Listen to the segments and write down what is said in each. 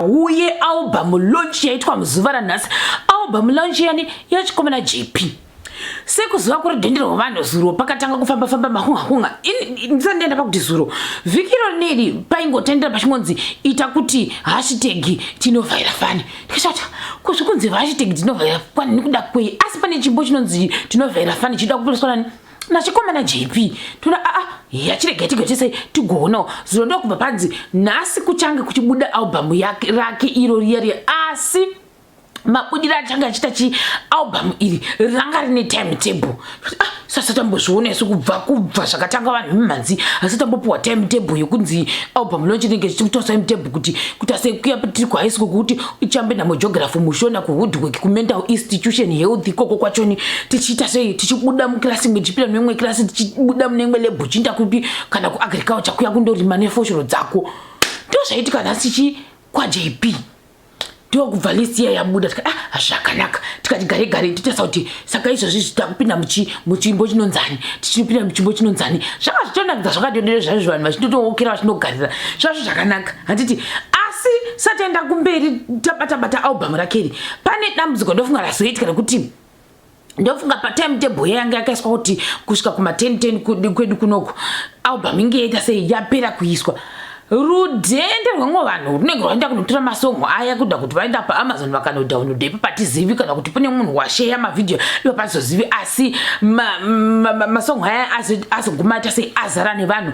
Uye album launch yaitwa muzuva ranhasi, album launch yani yachikomana JP. Sekuziva kuri dhende rwevanhu, zuro pakatanga kufamba famba mahunga hunga. Ndisati ndaenda pakuti zuro vhiki iro rineri paingotendera pachingonzi ita kuti hashtag tinovhaira fani. Ndikashata kuzvikunzi hashtag tinovhaira fani nekuda kwei, asi pane chimbo chinonzi tinovhaira fani chida kuporeswa nani nachikomana JP. Toda aa yachirega tigoite tigoonawo. Zuro ndokubva panzi nhasi kuchange kuchibuda album yake rake iro riya riya, asi mabudiro achange achiita chi album iri ranga rine timetable. Ah, sasa tambozviona isu kubva zvakatanga vanhu vemimhanzi, asi tambopiwa timetable yekunzi album launch inenge ichikutoa timetable kuti asekuya tiri kuhigh school, kuti ichambe namo geography, mushona, kuwoodwork, kumental institution health ikoko kwachoni, tichiita sei, tichibuda mukirasi imwe tichipinda mune imwe kirasi, tichibuda mune imwe lab uchiinda kupi, kana kuagriculture kuya kundorima nefoshoro dzako. Ndo zvaitika nhasi chi kwaJP. Ndokubva list iya yabuda, tikati ah, zvakanaka. Tikati gare gare titarisa kuti saka izvozvi takupinda muchimbo chinonzani, tichipinda muchimbo chinonzani. Zvanga zvitonakidza zvakadondere zvaizvo, vanhu vachitotookera vachinogarira zvazvo zvakanaka, handiti? Asi sataenda kumberi tabata bata album rakeri, pane dambudziko ndofunga razoitika rekuti ndofunga patimetable yanga yakaiswa kuti kusvika kuma10:10 kwedu kunoku album inge yaita sei yapera kuiswa. Rudhende rwemwe vanhu runenge rwaenda kunotora masongo aya kuda kuti vaenda paAmazon vakanodownloada ipo patizivi, kana kuti pane munhu washeya mavhidhiyo ipo patizozivi, asi masongo aya azoguma aita sei azara nevanhu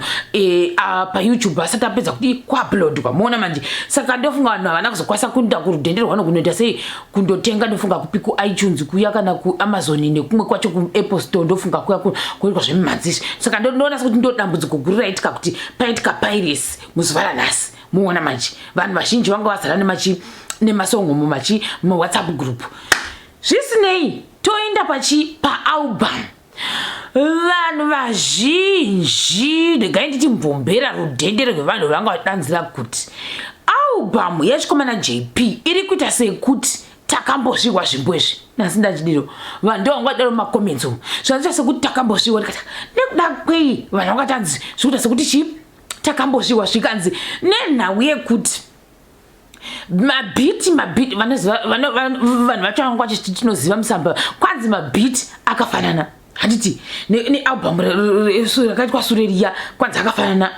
paYouTube asati apedza kuti kuuploadwa. Muona manje, saka ndofunga vanhu havana kuzokwanisa kuenda kurudhende rwano kunoita sei kundotenga, ndofunga kupi, kuiTunes kuya kana kuAmazon nekumwe kwacho, kuApple Store ndofunga kuya kunoitwa zvemimhanzi. Saka ndoona sekuti ndo dambudziko guru raitika kuti paitika piracy muzuva ranhasi. Muona manje, vanhu vazhinji vanga vazara nemachi nemasongo mumachi muWhatsApp group. Zvisinei, toenda pachi paalbum. Vanhu vazhinji, regai nditi mbombera rudhendere rwevanhu vanga vadanzira kuti album yechikomana JP iri kuita sekuti takambosvikwa zvimbo izvi. Nhasi ndachidiro vanhu ndo vanga vadaro mumacomments umu, zvandiita sekuti takambosvikwa. Ndikati nekuda kwei vanhu vangatanzi zvikuita sekuti chii takambosvikwa? Zvikanzi nenhau yekuti mabeats mabeats vanhu vacho vanga vachiti tinoziva musamba, kwanzi mabeats akafanana, handiti? Nealbum rakaitwa sure riya, kwanzi akafanana,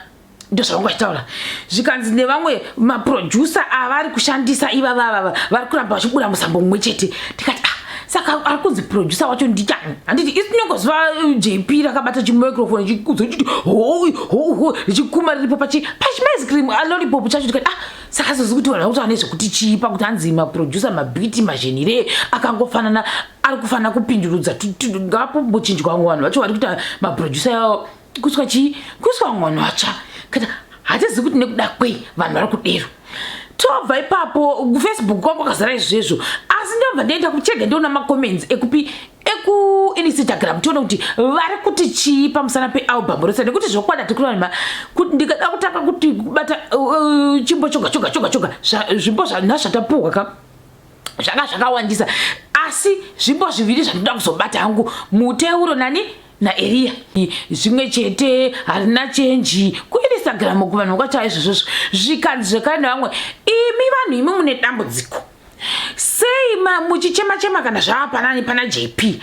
ndo zvavanga vachitaura. Zvikanzi nevamwe maproducer avari kushandisa ivavavava vari kuramba vachibuda musambo mumwe chete. Tikati ah, saka ari kunzi producer wacho ndichani, handiti? Isi tinongoziva JP rakabata chimicrophone chikudzo chiti hoi hoi hoi, richikuma riripo pachiice cream lollipop chacho. Tikati ah, saka zozi kuti vanhu vakutaura nezvekuti chii pakuti hanzi maproducer mabeats magenre akangofanana, ari kufanira kupindurudza, ngapombochinjwa vamwe vanhu vacho vari kuita maproducer yavo, kuiswa chii, kuiswa vamwe vanhu vatsva. Kati hatizivi kuti nekuda kwei vanhu vari kudero. Tobva ipapo, kuFacebook kwangu kwakazara izvezvo, asi ndobva ndaenda kuchega ndiona macomments ekupi, ekuInstagram, tione kuti vari kuti chii pamusana pealbum rose, nekuti zvokwadi hatikurarima kuti ndikada kutanga kuti kubata chimbo choga choga choga choga, zvimbo nhasi zvatapuhwa ka zvanga zvakawandisa, asi zvimbo zviviri zvandinoda kuzobata hangu, muteuro nani naEriya, zvimwe chete, harina change. KuInstagram kuvanhu vakataura izvozvozvo, zvikanzi zvekare nevamwe, imi vanhu imi mune dambudziko sei muchichema chema kana zvava panani pana JP,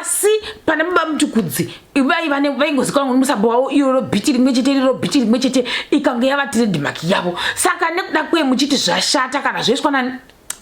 asi pana baba Mutukudzi vaiva vaingozikanwa nemusambo wavo iroro beat rimwe chete, iroro beat rimwe chete, ikange yava trademark yavo. Saka nekuda kwei muchiti zvashata kana zvoiswa nani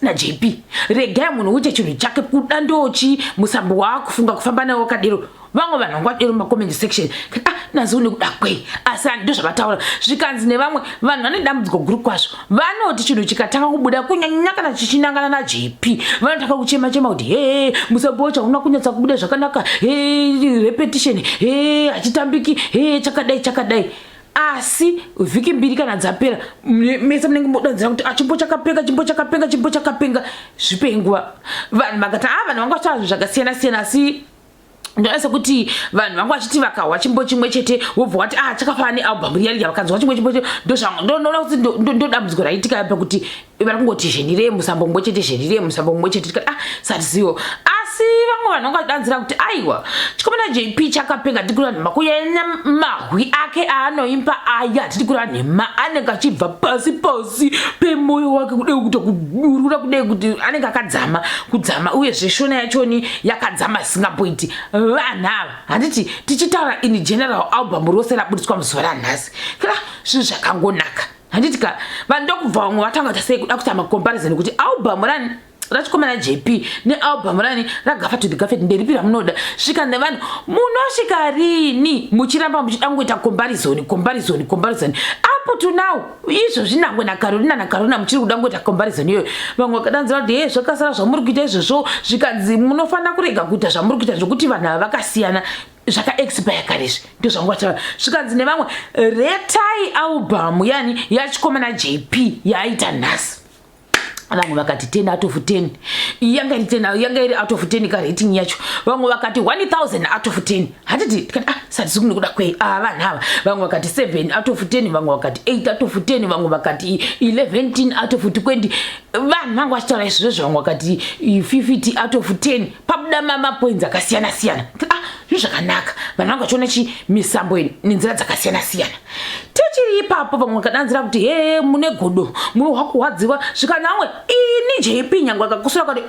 naJP? Regai munhu uite chinhu chake, kuda ndochi musambo waakufunga kufamba nawo wakadero. Vamwe vanhu vanga vadero mumacomment section. Ah, nazi une kuda kwei, asi ndo zvavataura. Zvikanzi nevamwe, vanhu vane dambudziko guru kwazvo, vanoti chinhu chikatanga kubuda, kunyanya kana chichinangana naJP, vanotanga kuchema chema kuti he, musambo wacho hauna kunyatsa kubuda zvakanaka, he, repetition, he, hachitambiki, he, chakadai chakadai. Asi vhiki 2 kana dzapera, mese munenge modanzira kuti achimbo chakapenga, chimbo chakapenga, chimbo chakapenga. Zvipei nguva. Vanhu vakati a vanhu vanga vachitaura zvinhu zvakasiyana siyana, asi ndoona sekuti vanhu vanga vachiti vakahwa chimbo chimwe chete wobva wati ah, chakafanana nealbum riya riya, vakanzwa chimwe chimbo, ndoona kuti ndo dambudziko raitika pakuti vari kungoti genre musambo mumwe chete, genre musambo mumwe chete. Tikati ah, satizivo. Asi Asi vamwe vanhu vangadanzira kuti aiwa, chikomana JP chakapenga tiri kureva nhema, kunyanya mahwi ake aanoimba aya tiri kureva nhema, anenge achibva pasi pasi pemoyo wake kudai kuita kudurura kudai kuti anenge akadzama kudzama, uyezve shona yachoni yakadzama zvisingamboiti. Vanhu ava handiti tichitaura in general album rose rabudiswa muzuva ranhasi kira zvinhu zvakangonaka handiti ka. Vanhu ndokubva vamwe vatanga kuita sei kuda kuita macomparison kuti album rani rachikomana JP nealbum rani raGafa to the Gafet nderipi ramunoda. Svika nevanhu munosvika rini muchiramba muchida kungoita comparison, comparison, comparison up to now? Izvozvi nangwe naCarolina naCarolina muchiri kuda kungoita comparison iyoyo. Vamwe vakadanzira kuti he, zvakasara zvamuri kuita izvozvo, zvikanzi munofanira kurega kuita zvamuri kuita zvokuti vanhu ava vakasiyana, zvakaexpire kare izvi, ndo zvangu vataura. Zvikanzi nevamwe, retai album yani yachikomana JP yaaita nhasi. Vamwe vakati 10 out of 10, yanga iri 10, yanga iri out of 10 ka rating yacho. Vamwe vakati 1000 out of 10, hatiti tikati ah, satisi kunokuda kwei ah, vanhu ava. Vamwe vakati 7 out of 10, vamwe vakati 8 out of 10, vamwe vakati 11 out of 20. Vanhu vanga vachitaura izvozvo, vamwe vakati 50 out of 10. Pabuda mapoints akasiyana siyana. Ah, zvinhu zvakanaka, vanhu vanga vachiona chi misambo iyi nenzira dzakasiyana siyana. Tichiri ipapo, vamwe vakadanzira kuti he, mune godo, munohwa kurwadziwa. Zvikanamwe ini JP nyangwe akakusura kati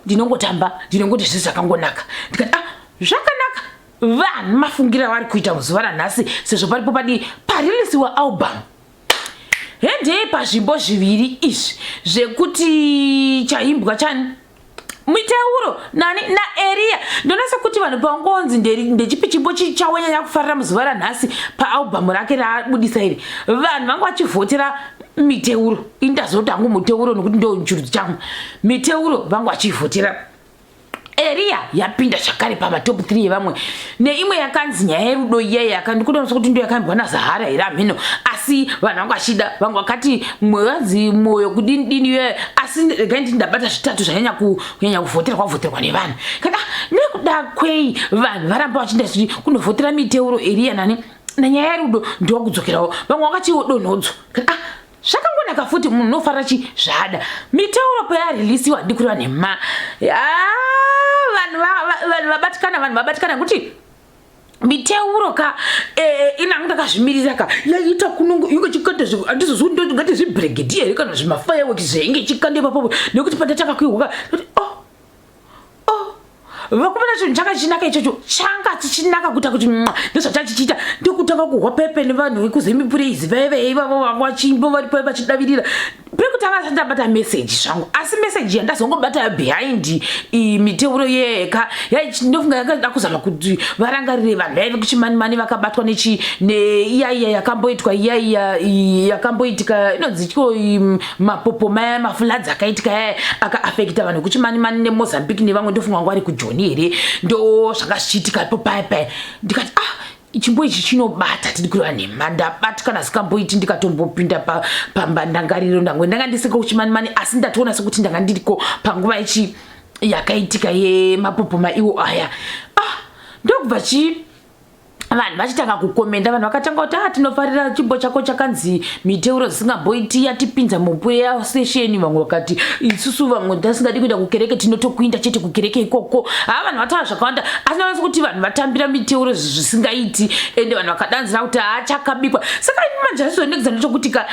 ndinongotamba, ndinongoti zvinhu zvakangonaka. Ndikati ah, zvakanaka, vanhu mafungira avari kuita muzuva ranhasi sezvo paripo padii parilisiwa album. Hendei pazvimbo zviviri izvi zvekuti chaimbwa chani miteuro nani naEriya. Ndonasa kuti vanhu pangonzi ndechipi chimbo chawanyanya kufarira muzuva ranhasi paalbhamu rake raabudisa iri, vanhu vanga vachivhotera miteuro. Indazoti hangu muteuro nekuti ndo chirudzi changu. Miteuro vanga vachivhotera. Eriya yapinda zvakare pamatop 3 yevamwe neimwe yakanzi nyaya yerudo iyaya yakandikutonasa kuti ndo yakaimbwa naZahara here, amheno. Asi vanhu vanga vachida, vamwe vakati vanzi mwoyo kudini dini iyoyo. Asi regai nditi ndabata zvitatu zvanyanya kunyanya kuvhoterwa kuvhoterwa nevanhu. Kana nekuda kwei vanhu varamba vachienda kunovhotera miteuro, Eriya nani nanyaya yerudo? Ndokudzokerawo vamwe vakatiwo donhodzo. Kana ah, zvakangonaka futi, munhu unofarira chi zvaada. Miteuro payareleasiwa, ndikureva nhema, vanhu vabatikana, vanhu vabatikana kuti miteuro ka inangu ndakazvimirira ka yaita kunongo inge chikanda handizozvi ngati zvibrigadier here kana zvimafireworks zvainge chikanda ipapo, nekuti pandatanga kuihwa ka, oh oh, vakomana, chinhu changa chichinaka ichocho, changa chichinaka kuita kuti mwa ndozvachachichiita. Ndokutanga kuhwa pepe nevanhu vekuZimbi Praise vaive ivavo vanga vachimbo vari paive vachidavirira. Pekutanga ndasati ndabata meseji zvangu, asi meseji yandazongobata behind miteuro yeka ndofunga yakada kuzama kuti varangarire vanhu vaive kuChimanimani vakabatwa nechi neiyaiya yakamboitwa, iyaiya yakamboitika inonzi chiko, mapopoma aya, mafloods akaitika aya akaafekta vanhu vekuChimanimani neMozambique nevamwe. Ndofunga vanga vari kuJoni here, ndo zvanga zvichiitika ipo paya paya. Ndikati ah, chimbo ichi chinobata, tiri kureva nhema, ndabatikana zikamboiti ndikatombopinda pambandangariro. Ndangwe ndanga ndisiko kuChimanimani, asi ndatoona sekuti ndanga ndiriko panguva ichi yakaitika yemapopoma iwo aya. Ah, ndokubva chii vanhu vachitanga kukomenda. Vanhu vakatanga kuti ah, tinofarira chimbo chako chakanzi miteuro zisingamboiti, yatipinza muprayer session. Vamwe vakati isusu vamwe tasingadi kuenda kukereke tinotokuinda chete kukereke ikoko. Ha, vanhu vataura zvakawanda, asi ndonasa kuti vanhu vatambira miteuro zvisingaiti, ende vanhu vakadanzira kuti ha, chakabikwa. Saka ini manje hazvizonekudza ndechokuti ka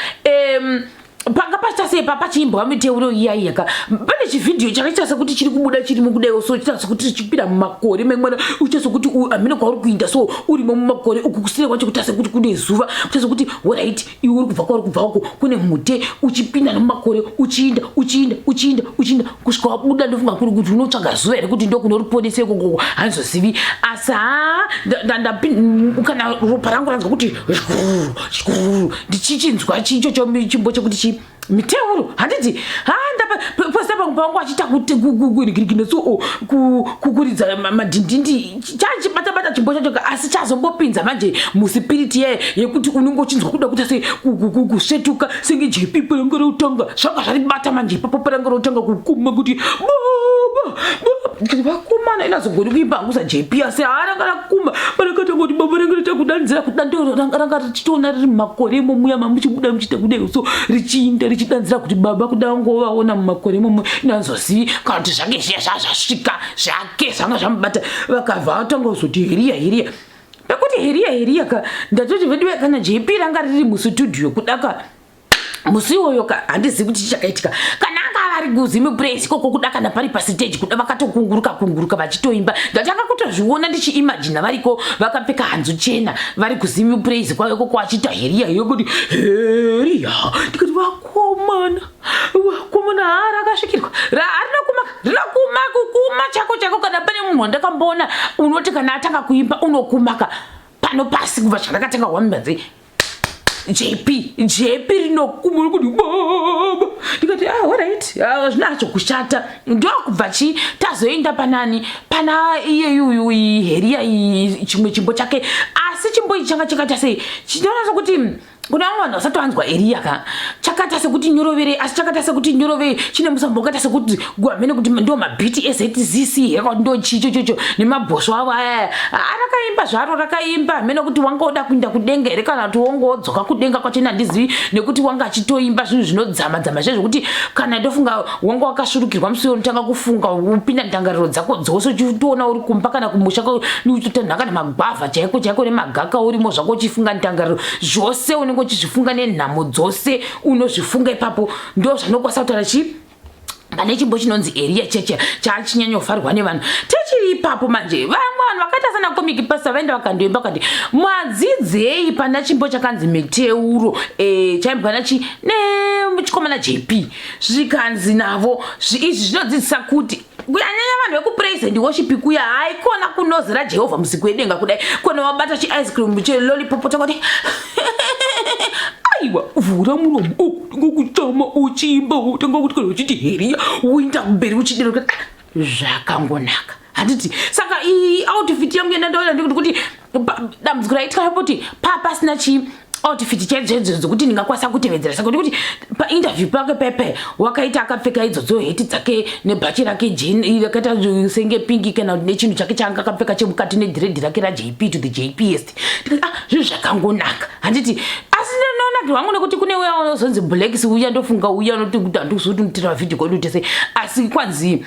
panga pachiita sei pachiimbwa miteuro iya iyaka, pane chivhidhiyo chakaita sekuti chiri kubuda chirimo kudaiwo so, chiita sekuti chichipinda mumakore memwana, uchiita sekuti hamene kwauri kuinda, so urimo mumakore uku, kusire kwacho kuita sekuti kune zuva, kuita sekuti alright, iwe uri kubva kwauri kubva uko kune mute, uchipinda nemumakore, uchiinda, uchiinda, uchiinda, uchiinda kusvika wabuda. Ndofunga kuri kuti unotsvaga zuva here kuti ndokunoriponesa ikoko, handizozivi. Asi ha, kana ropa rangu ranzwa kuti ndichichinzwa chichocho chimbo chekuti chi miteuro, handiti? Ha, ndaposta pangu pangu achiita kuti so kukuridza madhindindi, chachibata-bata chimbo chacho, asi chazombopinza manje muspirit ye yekuti unenge uchinzwa kuda kuita sei kusvetuka senge JP paranga rotanga, zvanga zvaribata manje ipapo paranga rotanga kukuma kuti baba baba. Ndikati vakomana inazogoni kuimba hangu saJP asi haa ranga rakuma parakatanga kuti baba ranga rita kudanzira kudandoro ranga ranga richitoona riri mumakore imomo muya mamuchibuda muchiita kudai so richiinda richidanzira kuti baba kuda vangovaona mumakore imomo inanzozivi kana kuti zvange zviya zvazvasvika zvake zvanga zvamubata vakabva vatanga kuzoti heriya heriya pekuti heriya heriya ka ndatoti veduwe kana JP ranga riri mustudio kudaka musi iwoyo ka handizivi kuti chii chakaitika kana anga vari kuzimi praise ikoko kuda kana pari pasiteji kuda vakatokunguruka kunguruka vachitoimba ndatanga kutozviona ndichiimajina variko vakapfeka hanzu chena vari kuzimi praise kwavo ikoko vachiita heriya iyo kuti heriya ndikati vakomana vakomana haa rakasvikirwa harina kuma rinokuma kukuma chako chako kana pane munhu wandakamboona unoti kana atanga kuimba unokumaka pano pasi kubva zvandakatanga hwambanzi JP JP rinokumura kuti baba ndikati ah alright ah, zvinacho kushata ndokubva chi tazoenda panani pana iyeyuyu heriya chimwe chimbo chake asi chimbo ichi changa chakaita sei chinoona sekuti kuna vamwe vanhu vasati vanzwa eriya ka chakaita sekuti nyorovere asi chakaita sekuti nyorovere chine musambo wakaita sekuti gwamene kuti ndo mabhiti ezcc here kuti ndo chicho chocho nemabhosvo avo ayaya arakaimba zvaro rakaimba hamene kuti wanga oda kuinda kudenga here kana kuti wonga wodzoka kudenga kwacho ini handizivi nekuti wanga achitoimba zvinhu zvinodzama dzama zve zvekuti kana ndofunga wanga wakasvirukirwa musi unotanga kufunga upinda ndangariro dzako dzose uchitoona uri kumba kana kumusha utotanha kana magwavha chaiko chaiko nemagaka urimo zvako uchifunga ndangariro zvose unenge uchizvifunga nenhamo dzose unozvifunga ipapo ndo zvanokwanisa kutaura chii pane chimbo chinonzi eriya cheche chaachinyanyofarwa nevanhu tichiri ipapo manje vamwe vanhu vakaita sana komiki pasta vaenda vakandoimba vakati mwadzidzei pana chimbo chakanzi miteuro e, chaimbwa nachi nechikomana jp zvikanzi navo izvi zvinodzidzisa kuti kunyanyanya vanhu vekupraise and worship kuya haikona kunozera jehovha musiki wedenga kudai kona wabata chiice cream chelolipop chakati aiwa vhura muromo ngokutama uchiimba utanga kuti kana uchiti heriya woinda kumberi uchidero ah, zvakangonaka handiti saka iyi outfit yangu yandandaona ndikuti kuti dambudziko raitika kuti papasina chii outfit chaidzo chaidzo dzekuti ndingakwanisa kutevedzera saka ndikuti painterview pake pepe wakaita akapfeka idzodzo heti dzake nebhachi rake jeni rakaita senge pingi kana nechinhu chake chaanga akapfeka chemukati nedhiredhi rake rajp to the jps ndikati ah zvinhu zvakangonaka handiti asi ndinonakirwa hangu nekuti kune uya unozonzi blacks uya ndofunga uya unoti kuti handikuzivi kuti unotira vhidhiyo kwedu tese asi kwanzi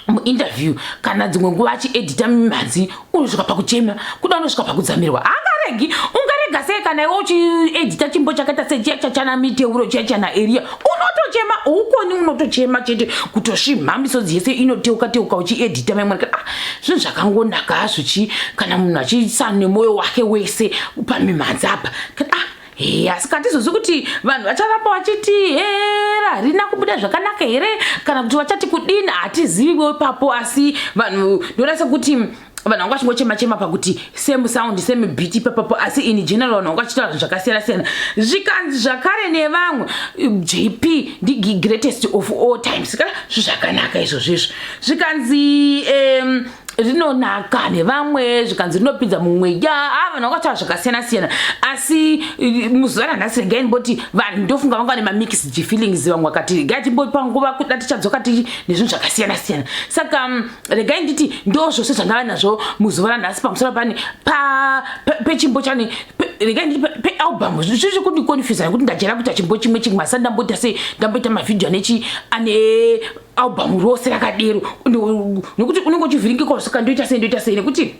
muinterview kana dzimwe nguva achiedita mimhanzi unosvika pakuchema kuda unosvika pakudzamirwa haangaregi ungarega sei kana iwe uchiedita chimbo chakaita sechiya chachana miteuro chiya chana eriya unotochema ukoni unotochema chete kutosvimha misodzi yese inoteuka teuka uchiedita maimwe ah zvinhu zvakangonaka hazvo chi kana munhu achiisa nemwoyo wake wese pamimhanzi apa ah Hey, asi katizozi kuti vanhu vacharamba vachiti hera harina kubuda zvakanaka here kana kuti vachati kudini hatiziviwo ipapo asi vanhu ndoona sekuti vanhu vanga vachingochema chema pakuti same sound same beat ipapapo asi in general vanhu vanga vachitaura zvinhu zvakasiyana siyana zvikanzi zvakare nevamwe jp ndi greatest of all times kana zvakanaka izvozvo izvo zvikanzi um, rinonaka nevamwe zvikanzi rinopinza mumweya a ah, vanhu vanga vataura zvakasiyana siyana asi eh, muzuva ranhasi regai ndimboti vanhu ndofunga vanga vane mamixed feelings vamwe vakati regai timbopa nguva kuda tichadzoka ti nezvinhu zvakasiyana siyana saka mm, regai nditi ndo zvose zvandava nazvo muzuva ranhasi pamusoro pani pechimbo chani regai nditi pealbum zvizvi kundikonfisa nekuti ndajera kuita chimbo chimwe chimwe asi ndamboita sei ndamboita mavhidhiyo anechi ane album rose rakadero nekuti unenge uchivhiringika saka ndoita sei ndoita sei nekuti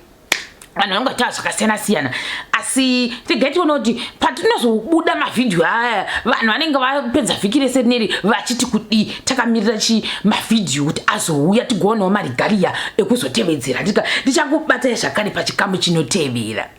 vanhu vanenge vachitaura zvakasiyana siyana asi regai tione kuti patinozobuda mavhidhiyo aya vanhu vanenge vapedza vhiki rese rineri vachiti kudii takamirira chi mavhidhiyo kuti azouya tigoonawo marigariya ekuzotevedzera ndika ndichakubatai zvakare pachikamu chinotevera.